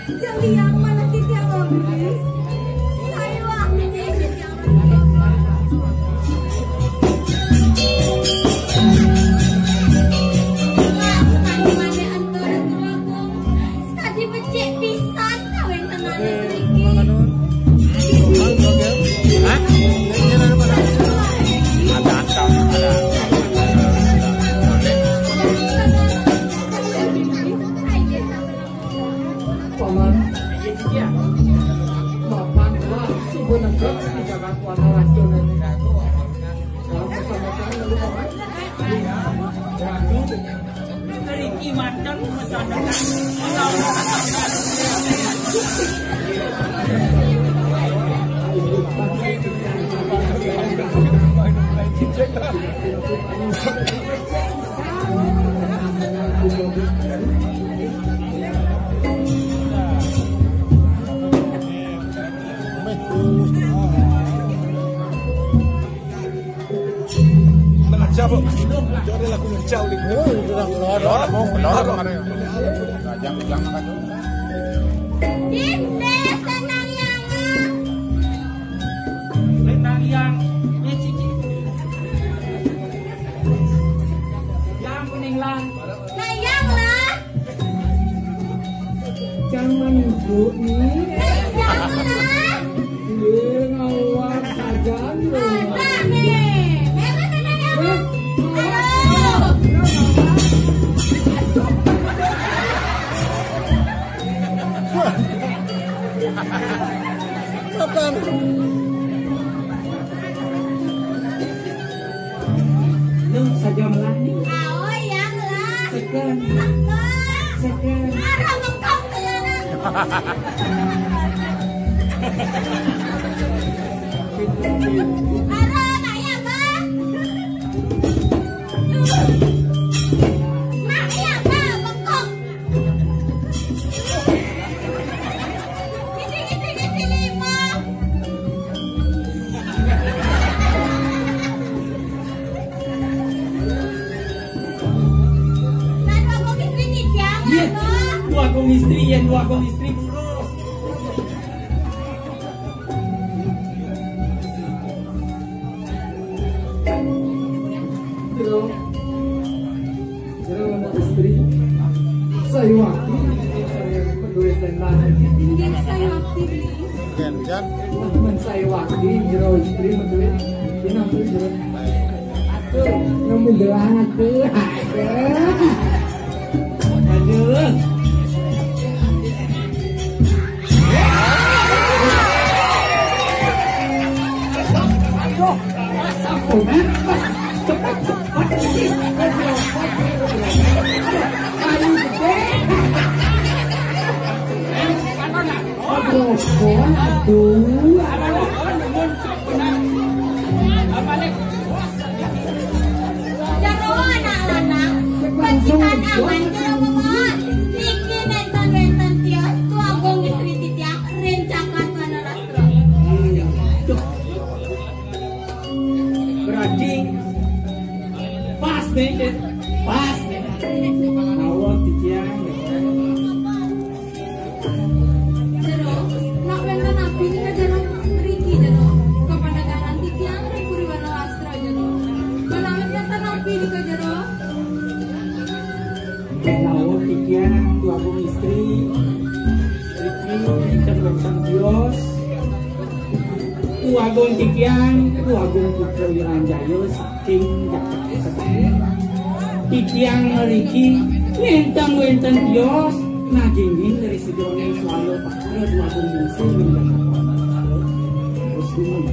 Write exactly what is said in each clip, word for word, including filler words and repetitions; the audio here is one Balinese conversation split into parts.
Yang liang mana titiang, Bibis? Saya wah, Bibis. Tadi becik pisan kawin tenan iki. Hah? Paman, mapan lah, subuh negep di jagat warna racun ini. Dalam keselamatan lalu, Paman. Riki manteng pesan. Nah, siapa? Coba lagu ngencau di. Oh, udah, udah, udah, udah, udah, udah, udah. Jangan, jangan, jangan. Dindes, tenang, yang. Tenang, yang. Ini, Cici. Yang kuning, lang. Nah, yang, lang. Jangan ibu nih. Nah, yang, lang. Iya, ngawal saja nih. Ada nih. Memang ada yang. Eh, aduh. Kapan? Lu saja melah nih. Aoi, yang lah. Seken. Seken. Seken. Arah bengkok kelihatan. Arah, nak ya, Bang? Nak ya, Bang? Bengkok. Iya, dua kong istri, ya, dua kong istri, bro. Bro. Jero istri. Saya wakil. Saya wakil. Jan. Saya wakil. Jero istri. Ini apa, Jero? Aduh, nemu gelang aku. Aduh. Aduh. Aduh. Aduh. Jero anak lanang, pecikan aman jero wewengkon. Niki nénten wénten tios Dwagung Istri titiang ring Cakat Wanara. Berarti pas nih, pas nih. Awak titiang. Jero, nak wénten napi nika jero mriki jero. Kapandangan titiang ring Puri Wanastra jero. Menawi wénten napi nika jero. Laut titiang Dwagung Istri. Riki wénten wénten tios. Dwagung titiang, Dwagung Putra Wiranjaya saking Jakarta. Titiang mriki nénten wénten tios, nanging ring sajeroning swara patra Dwagung Bungsu ring Jakarta. Terus dumun.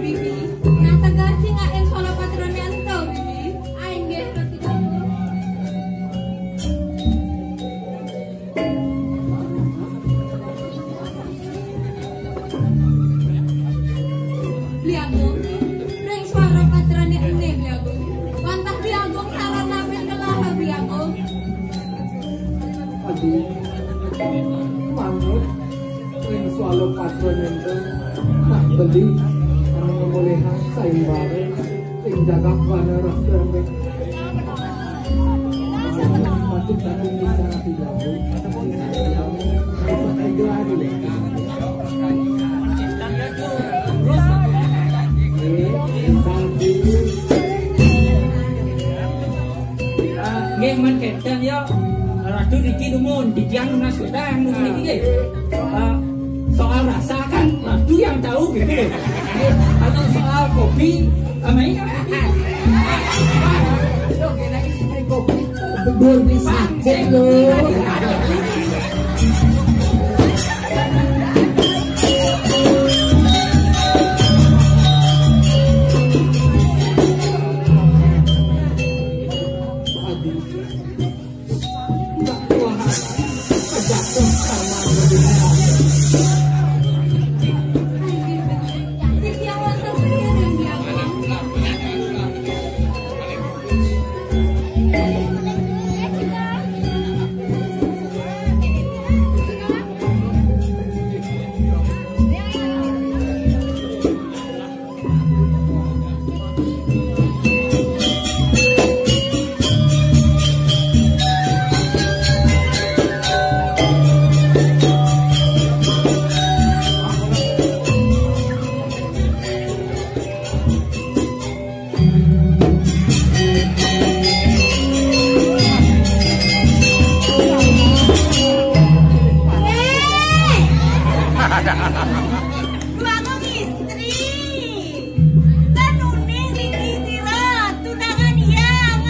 Bibi, nah tegal cingak ing swara patrané ento, Bibi. Inggih, Ratu Datuk. Bli Agung, ring swara patrané ené, Bli Agung. Wantah Bli Agung sarana ping kelaha, Bli Agung. Aduh, manut ring swara patrané ené. Nah, beli anu mulihang sayembara. Ing jagat wana rasa. Patut dadi pisan ati jago. Yang lunas kita, yang lunas ini, eh, soal rasa kan, nah, itu yang tahu gitu loh. Kalau soal kopi, sama ini kan kopi. Kopi. Bang, saya Dua kong istri. Kan uning ring sira tunangan Hyang.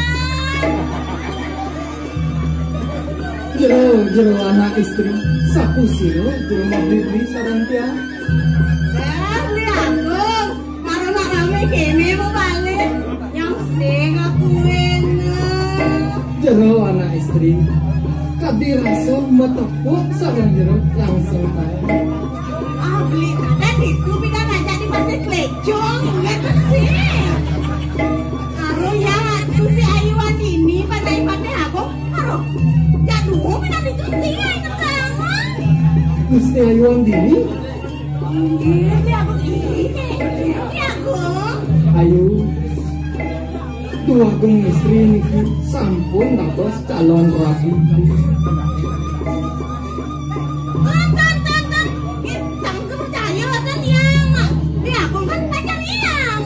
Jero, jero anak istri, sapu sira jero mabli sareng tiang. Dah, Bli Agung, marana rame kene mau balik. Yang sing aku enak. Jero anak istri, kadi rasa matepuk sareng jero langsung tae. Ah, Bli, kadang itu pina ngajak di pasir Klejong, ingat sih. Karo ya, aku si Ayu Andini, pandai-pandai aku. Karo, jadul pina itu sih, ingat banget. Gusti Ayu Andini? Inggih, Bli Agung, inggih, Bli Agung. Ayu, Dwagung istri niki sampun dados calon rabi. Tonton, tonton. Nggih, sampun percaya wonten tiyang. Nggih, aku kan pacar tiyang.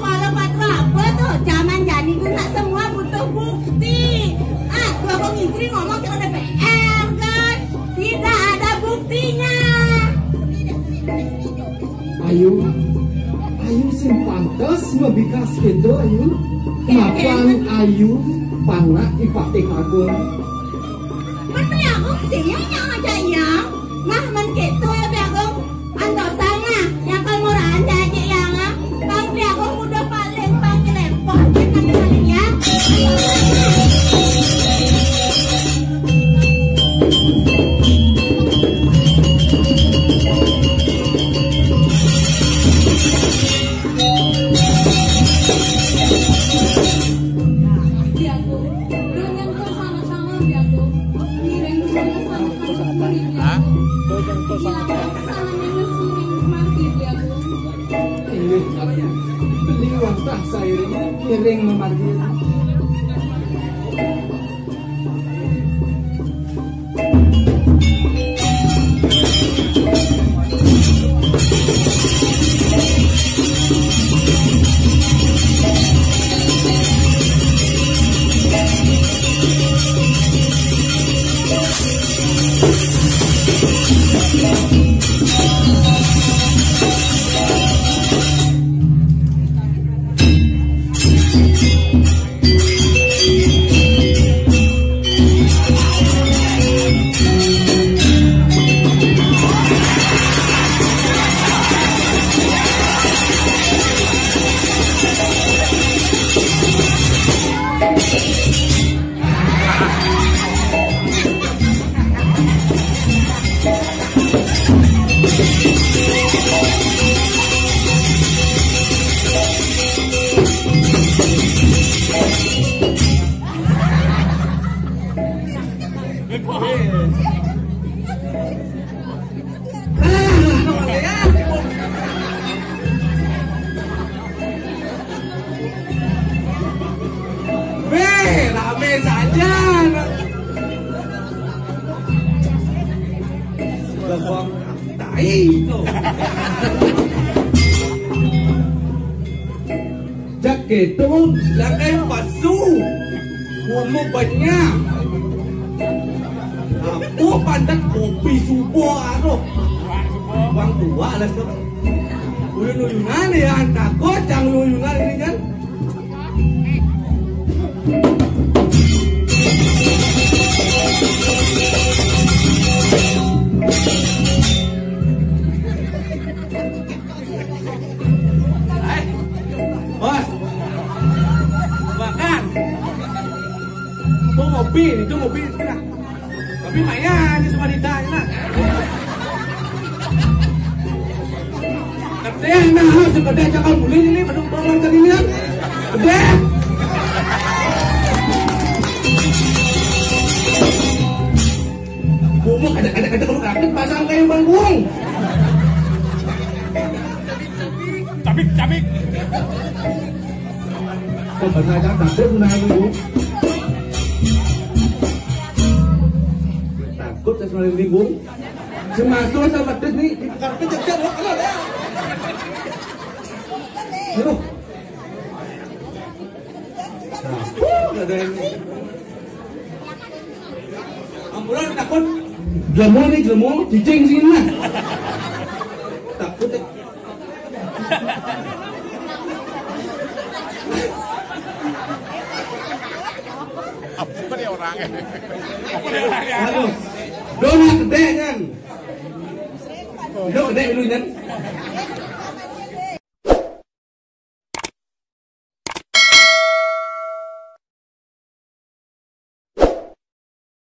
Kalau buat apa tuh? Zaman jani tuh nak semua butuh bukti. Ah, gua kok istri ngomong ke D P R, kan? Tidak ada buktinya. Ayu, Ayu sing pantes mabikas gitu, Ayu. Mapan Ayu, panak Ipatih Agung. Men Bli Agung sing yang ngajak yang. Nah, men gitu ya, Bli Agung. Antosan, ah, yang kal murahan jaji yang, ah. Bang Bli Agung udah paling, paling lepon, paling, paling ya. Bli Agung, udah nyentuh sama-sama, Bli Agung. Ngiring dulu sama-sama. Hah? Udah nyentuh sama-sama. Inggih, Ratu. Beli wantah sairing, ngiring mamargi. Weh, rame saja. Lebong tai. Jak gitu, langkai pasu. Kumu banyak. Aku pandat kopi subuh aduh. Uang tua lah tu. Uyun-uyunan ya, takut yang uyun-uyunan ini kan. Hai, bos, makan. Itu ngopi, itu ngopi, nah. Tapi lumayan, ini cuma ditanya, nah. Katanya, nah, harus pada jangan mulai ini, pada orang tadi ini, kan. Udah. Bumuk, ada, ada, ada, kalau kaget, pasang kayak bangkung. Cabik, cabik. Sebenarnya takut menahan lu. Takut saya sebenarnya bingung. Semasa saya pedes nih, di karpet jejak, wah, kalau ya. Aduh. Nah, ada yang Ambulan takut. Jelmo nih, jelmo, cicing sini nah. Takut ya. Apa dia orangnya? Apa dia orangnya? Aduh. Donat gede kan. Donat gede dulu kan.